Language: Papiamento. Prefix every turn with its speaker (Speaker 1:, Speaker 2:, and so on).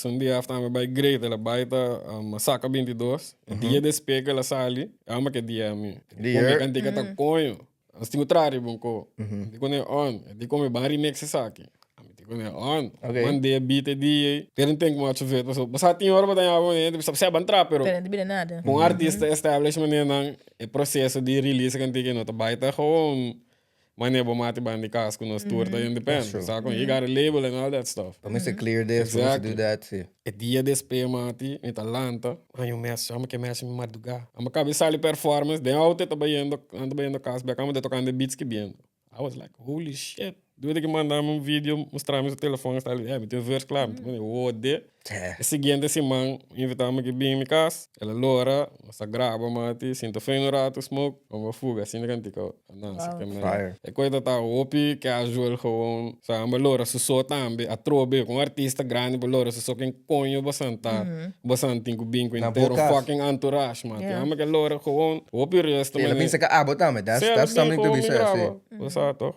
Speaker 1: Un dia after mi bai great, el a bai ta Saka 22. E dia despues ku el a sali, amo ke dia mi.
Speaker 2: Di
Speaker 1: Come
Speaker 2: her.
Speaker 1: kantika ta koño. Nos tin ku traha riba un ko. Di kone on. Di kome ban remix esaki. Ami di kone on. Mand'é beat e dia ei. Pero no ten ku macho vet paso. Bo sa tin ora bo ta yama bo hende bisa ban traha pero.
Speaker 3: Pero no ta bira nada.
Speaker 1: Ku un artista establish manera nan e proseso di release kantika no ta bai ta gewoon Wanneer bo mati ban di cas cu nos tur ta independent.
Speaker 2: That's true.
Speaker 1: Sa con you got a label and all that stuff.
Speaker 2: Bo mester clear this, bo mester do that, si.
Speaker 1: E dia despe mati, mi ta lanta, haña un message, amo ke message mi marduga. Amo caba sali performance, den auto e ta bayendo, nan ta bayendo cas bek, amo ta tocando e beats skibiendo. I was like, holy shit. Dude ki mandami un video mustrami su telefon, sta li, eh, mi tin un verse kla, mi ta pone, hode. E siguiente siman, invitami ki bin mi cas, el a lora, nos a graba mati, sinta fen un rato, smoke, amo a fuga, asina cantica.
Speaker 3: Wow.
Speaker 2: Fire.
Speaker 1: E koe ta ta hopi casual gewoon. Sa amba lora su so tambe. Atrobe ku un artista grandi bo lora su so ken koño bo santa. Bo san tin ku bin ku
Speaker 2: Na bo
Speaker 1: entero
Speaker 2: kas.
Speaker 1: fucking entourage man.
Speaker 3: Yeah.
Speaker 1: Amba ke lora gewoon hopi resto
Speaker 2: El a
Speaker 1: mane.
Speaker 2: bisa ka abo tambe. That's
Speaker 1: Sí, el a
Speaker 2: that's
Speaker 1: bin
Speaker 2: something to
Speaker 1: gewoon
Speaker 2: be
Speaker 1: mi
Speaker 2: said, sí.
Speaker 1: graba. Bo sa toch?